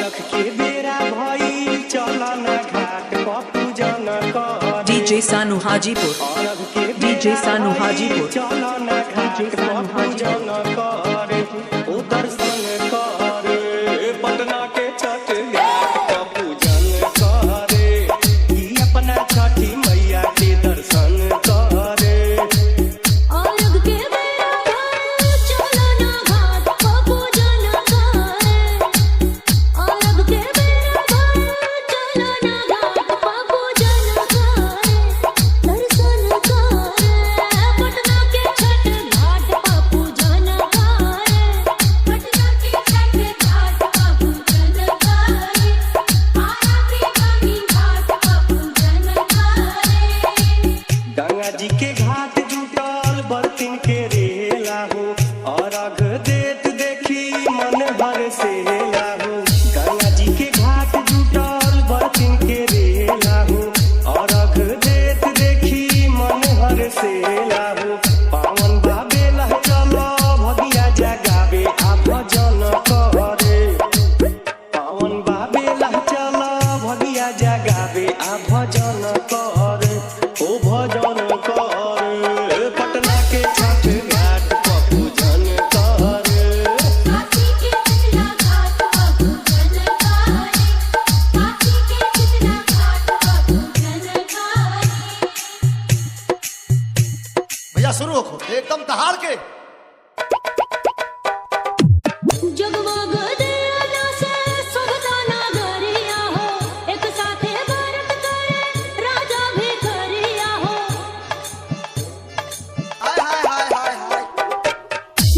अरख के बेरा भइल चलना घाट पर पूजन करे। DJ Sanu Hajipur, अरख के DJ बेरा सानू भइल हाजीपुर, चलना घाट DJ पर सानू पूजन करे, ओ दर्शन करे पटना के छठ घाट पर पूजन करे, ई अपना छठी मैया के दर्शन करे। अर्घ के बेरा भइल चलना घाट पर पूजन करे। अर्घ के बेरा भइल चलना घाट पर पूजन करे, दर्शन करे पटना के छठ घाट पर पूजन करे। पटना के छठ घाट पर पूजन करे, आरा के गंगा घाट पर पूजन करे। गंगा जी के घाट जुटल बर्तिन के रेला हो, अर्घ देत देखी मन हर सेला हो। गंगा जी के घाट जुटल बर्तिन के रेला हो, अर्घ देत देखी मन हर सेला हो। पावन बाबेला चल भगिया जगावे आ भजन करे। पावन बाबेला चल भगिया जगावे आ भजन करे, ओ भजन करे पटना के छठ घाट पर पूजन करे। काशी के चितला घाट पर पूजन करे, काशी के चितला घाट पर पूजन करे। भैया शुरू हो एकदम दहाड़ के। जगमग दिया से शोभता नगरिया हो, एक साथे व्रत करे राजा भिखरिया हो। हाय हाय हाय हाय हाय।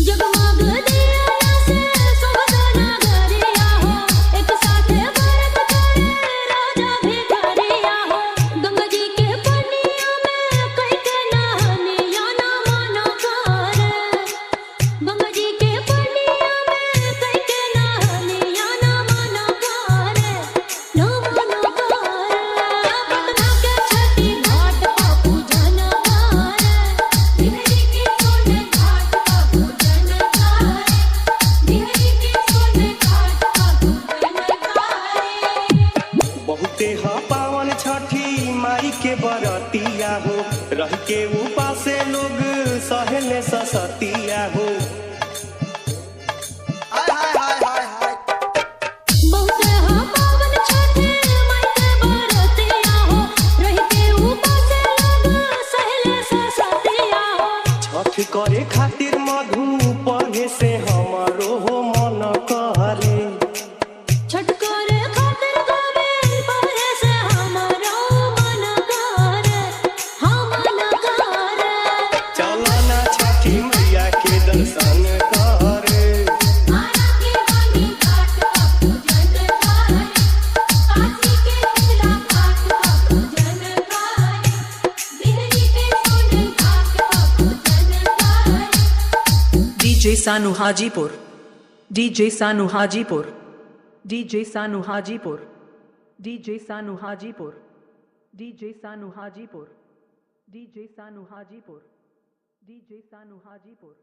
जगमग दिया से शोभता नगरिया हो, एक साथे व्रत करे राजा भिखरिया हो। गंगा जी के पनिया में कह के नहनिया ना मना करे। गंगा जी के पनिया में कह के नहनिया ना मना करे, ना मना करे पटना के छठी घाट पर पूजन करे। बिहरी के सोने घाट पर पूजन करे, बिहरी के सोने घाट पर पूजन करे। बहुते ह पावन छठी माई के बरतिया हो, रह के उपासे लोग सहले ससतिया हो। हाय हाय हाय हाय हाय। बहुत हा पावन छठे माई के बरतिया हो, रह के उपासे लोग सहले ससतिया हो। छठ करे खातिर मधु पढ़े से हमारो हो मन करे। छठ करे खातिर गोविंद पढ़े से हमारो मन करे, हाँ मन करे। चलना छठी मैया के दर्शन करे। आरा के वाणी घाट पर पूजन करे, काशी के चितला घाट पर पूजन करे, बिहरी के सोने घाट पर पूजन करे। DJ Sanu Hajipur, DJ Sanu Hajipur, DJ Sanu Hajipur, DJ Sanu Hajipur, DJ Sanu Hajipur, DJ Sanu Hajipur, DJ Sanu Hajipur.